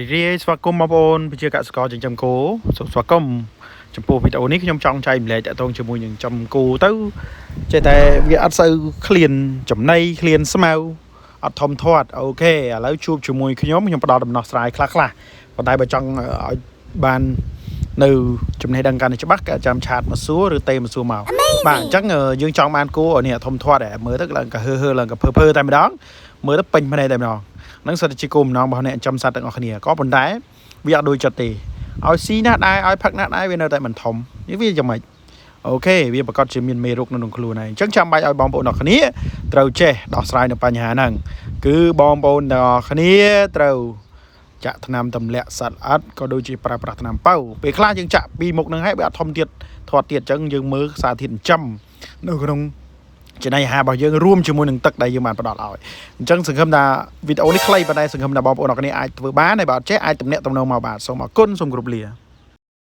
រីករាយស្វាគមន៍បងប្អូនប្រជាកសិករចិញ្ចឹមគោសូមស្វាគមន៍ចំពោះវីដេអូនេះខ្ញុំចង់ចែកម្លែកតាក់ទងជាមួយនឹងចំគោទៅចេះតែវាអត់សូវឃ្លានចំណីឃ្លានស្មៅអត់ធំធាត់OK ឥឡូវជួបជាមួយខ្ញុំខ្ញុំផ្ដល់ដំណោះស្រាយខ្លះខ្លះប៉ុន្តែបើចង់ឲ្យបាននៅចំណេះដឹងកាន់តែច្បាស់ក៏ចាំ chat មកសួរឬទេមកសួរមកបាទអញ្ចឹងយើងចង់បានគោនេះធំធាត់មើលទៅឡើងក៏ហឺហឺឡើងក៏ភើភើតែម្ដងមើលទៅពេញភ្នែកតែម្ដង ហ្នឹងសិតតែជាគោលបំណងរបស់អ្នកចិញ្ចឹមសត្វទាំងអស់គ្នាក៏ប៉ុន្តែវាអត់ដូចចិត្តទេឲ្យស៊ីណាស់ដែរឲ្យផឹកណាស់ដែរវានៅតែមិនធំនេះវាយ៉ាងម៉េច OK វាប្រកាសជាមានមេរោគនៅក្នុងខ្លួនហើយអញ្ចឹងចាំបាច់ឲ្យបងប្អូនទាំងអស់គ្នាត្រូវចេះដោះស្រាយនៅបញ្ហាហ្នឹងគឺបងប្អូនទាំងអស់គ្នាត្រូវចាក់ថ្នាំទម្លាក់សត្វល្អិតក៏ដូចជាប្រើប្រាស់ថ្នាំប៉ៅពេលខ្លះយើងចាក់ពីមុខហ្នឹងហើយវាអត់ធំទៀតធាត់ទៀតអញ្ចឹងយើងមើលសារធាតុចិញ្ចឹមនៅក្នុងចំណីអាហាររបស់យើងរួមជាមួយនឹងទឹកដែលយើងបានផ្ដល់ឲ្យ អញ្ចឹងសង្ឃឹមថាវីដេអូនេះខ្លីប៉ុន្តែសង្ឃឹមថាបងប្អូនអរគ្នាអាចធ្វើបានហើយបើអត់ចេះអាចទំនាក់ទំនងមកបាទសូមអរគុណសូមគោរពលា។